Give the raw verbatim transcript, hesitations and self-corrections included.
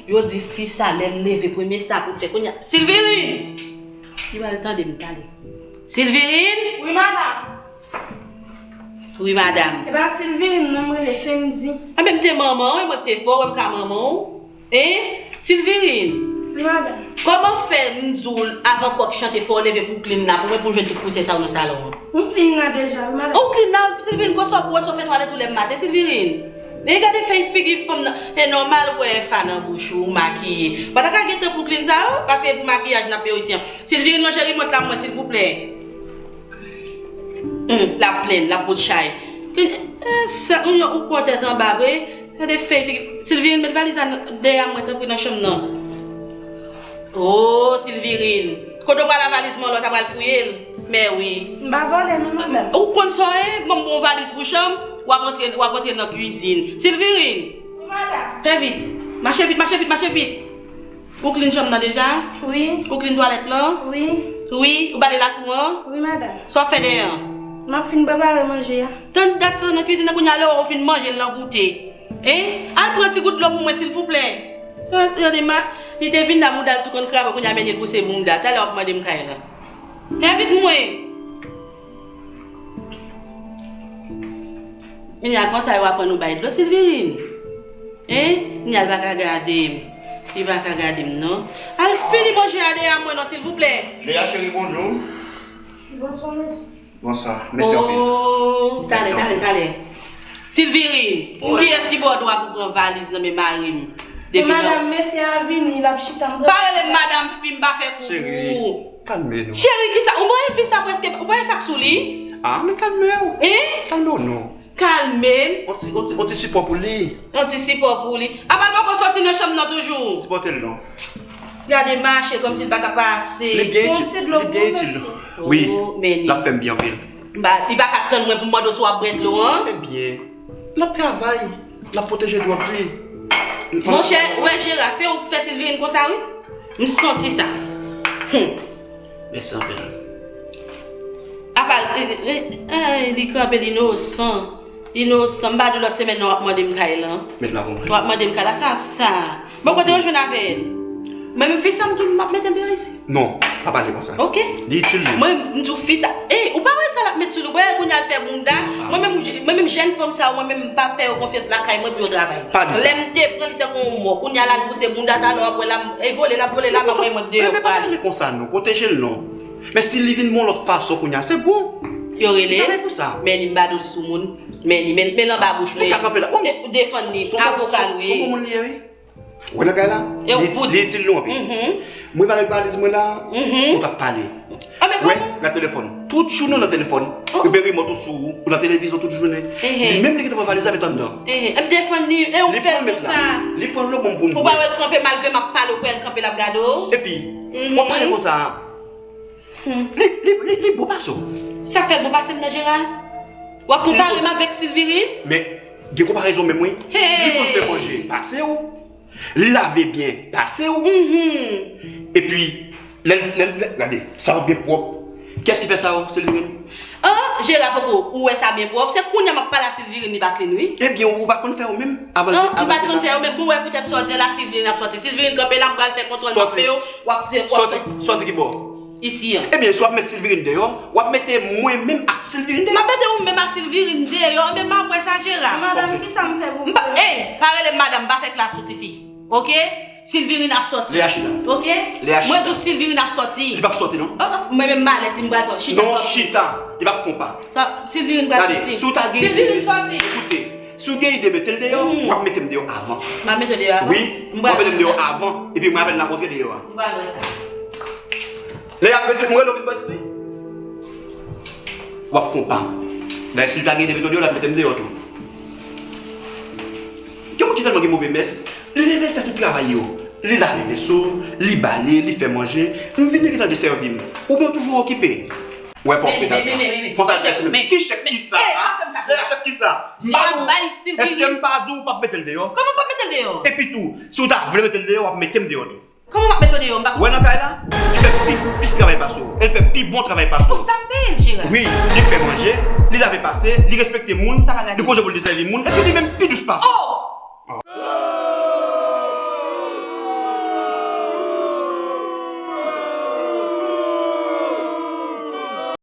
Yo di fi sa lè l leve premye sa pou l fè kounye a. Silvirine! Li pral tande m, tande. Silvirine! Wi, madanm. Wi, madanm. E pa Silvirine non m rele, Sendy. Anben m te manman w, e mwen k te fè w, wè m ka manman w. Hein? Silvirine! Wi, madanm. Kòman fè m di w avan kòk chante fò w leve pou w klin la, pou mwen pou m jwenn tout pousè sa yo nan salon an? Ou klin la deja, wi, madanm. Ou klin la, Silvirine, konsa w bwè, sa w fè twalèt ou lè m maten, Silvirine. Men gade fèy figi fanm nan. E nòmal ou wè F A nan bouch ou, ou makiye. Pandan ka gen tan pou klin sa yo, paske e pou makiyaj n ap peye isi an. Silvirine, lonje rimòt la pou mwen, silvouplè. Hum, l ap plenn, l ap bout chay. Ke, eh, sa, ou, ou pran tèt anba vre. Gade fèy figi. Silvirine, met valiz la dèyè mwen, tanpri, nan chanm nan. Oh, Silvirine. Kote w pral a valiz mwen, lòt a pral fouye l? Mè wi. M pa vòlè non, madanm. Ou konn sa w ye? Ban m bon valiz pou chanm, w ap antre, w ap antre nan kwizin. Silvirine! Wi, madanm. Fè vit. Mache vit, mache vit, mache vit. Ou klin chanm nan deja? Wi. Ou klin twalèt lan? Wi. Wi. Ou bale lakou an? Wi, madanm. Sa w ap fè dèyè an? M ap fin prepare manje a. Tann dat sa nan kwizin nan kounye a, lè w fin manje l nan goute. Hein? Al pran ti gout dlo pou mwen, silvouplè. Gade ma, li te vin la, bouda l sou konn krape, kounye a mennen l pouse bounda. Talè w ap mande m kay la. Envit mwen. Kounye a konsa yo aprann ou bay dlo, Silvirine. Hein? Kounye a l pa ka gade m. Li pa ka gade m, non. Al fini manje a dèyè mwen, non, silvouplè. Lea cheri, bonjou. Bonswa, mesye. Bonswa, mèsi anpil. Oh, talè, talè, talè. Silvirine, kiyès ki ba w dwa pou pran valiz nan men mari m? Depi nan madanm, mesye a vini, l ap chita m. Pa rele m madanm fi m, pa fè koukou. Cheri, kalme nou. Cheri, kisa? Ou wè fi sa prèske, ou wè sa k sou li? Ah, men kalme w. Hein? Kalme w non. Kalme l. On ti, on ti, on ti sipò pou li. On ti sipò pou li. Apa l poko soti nan chanm nan toujou? Sipòte l non. Gade mache kòmsi l pa ka pase. Li byen itil, li byen itil. Oh, men li. L ap fè m byen anpil. Ba, li pa ka tann mwen pou m mande w si w ap bwè dlo an. Ebyen, l ap travay, l ap pwoteje dwòt li. Monchè, ou wè Jera, se ou k fè Silvirine konsa wi. M santi sa. Hum. Mèsi anpil. Apa, eh, eh, eh, li kanpe, li inosan. Inosan, m pa di w lòt semèn nan w ap mande m kay lan. Met la pou mwen. W ap mande m kay la, sa, sa. Bon, kote yo jwenn avè l? Mwen menm fi sa m tou m ap mete l deyò isi. Non, pa pale konsa. Ok. Li itil li. Mwen, m di w fi sa. Ey, ou pa wè sa l ap met sou li? Ou pa wè kounye a l fè bounda? Ah. Mwen menm, mwen menm jèn fanm sa yo, mwen menm m pa fè yo konfyans lakay mwen pou yo travay. Pa di sa. Lè m te pran li tankou yon mò, kounye a l al pouse bounda, talè w ap wè l ap vole, l ap vole, l ap voye mwen deyò pou ale. Men pa pale konsa non, pwoteje l non. Men si li vin yon lòt fason kounye a, se bon. Yo rele l. Travay pou sa. Men li m pa di w l sou moun. Men li, men, men l anba bouch mwen. Li ka kanpe la. Ou defann li. Avoka l wi. Se yon bon moun li ye wi. Ou wè nan kay la? Li, li itil nou anpil. Mwen pale valiz mwen la, ou t ap pale. Wè, nan telefòn. Tout jounen w nan telefòn. Ou gen rimòt ou sou ou, ou nan televizyon tout jounen. Li menm li gentan pran valiz la met anndan. M defann li, e ou fè l konsa. Li pran l bon pou nou. Ou pa wè l kanpe malgre m ap pale, ou pa wè l kanpe l ap gade w. Epi, w ap pale konsa. Hmm. Li, li, li, li bon pase w. Sa fè l bon pase m nan Jera? W ap konpare m avèk Silvirine? Men, gen konparezon menm wi. Li konn fè manje pase w. Li lave byen pase w. Epi, lè, lè, lè, gade, sa yo byen pwòp. Kiyès ki fè sa yo? Silvirine. An, Jera poko, ou wè sa byen pwòp. Se kounye a m ap pale a Silvirine, li pa klin wi. Ebyen, ou pa konn fè yo menm? Avan l te, avan l te la. An, li pa konn fè yo menm. Bon, wè poutèt sa w di la, Silvirine ap sòti. Silvirine kanpe la, m pral fè kontwòl, m ap fè yo. W ap, w ap fè. Sòti, sòti ki bò? Isi an. Ebyen, si w ap met Silvirine deyò, w ap mete mwen menm ak Silvirine deyò. M ap mete ou menm ak Silvirine deyò, men m ap wè sa Jera. Madanm, kisa m fè pou ou? M pa, ey, pa rele m madanm, m pa fè klas ou tifi. Oke? Silvirine ap sòti. Lea chita. Oke? Lea chita. Mwen di w Silvirine ap sòti. Li p ap sòti non. Oh, oh, mwen menm malèt li m pral pran. Chita. Non, chita. Li p ap fè yon pa. Sa, Silvirine pral sòti. Gade, si w ta gen ide, ekoute, si w gen ide mete l deyò, w ap mete m deyò avan. M ap mete w deyò avan? Wi, w ap mete m deyò avan. Epi mwen avè l n a kontre deyò a. M pral wè sa. Lè y ap mete mwen lò vin pase li. W ap fè yon pa. Dayè, si l ta gen de mete w deyò, l ap mete m deyò tou. Gen moun ki tèlman gen move mès, li leve, l fè tout travay yo. Li lave veso, li bale, li fè manje. M vini gentan desèvi m. Ou menm toujou okipe. Wè pa w pete sa. Fò sa chèche menm. Ki chèk ki sa? Lè y a chèk ki sa? M pa di w, èske m pa di w w p ap mete l deyò? Kòman w p ap mete l deyò? Epi tou, si w ta vle mete l deyò, w ap mete m deyò tou. Kòman m ap mete w deyò? M pa konprann. Wè nan kay la, li fè pi, plis travay pase w. E l fè pi bon travay pase w. Pou sa m peye l, Jera? Wi, li fè manje, li lave pase, li respekte moun, li poze pou l desèvi moun, epi li menm pi dous pase w. Oh!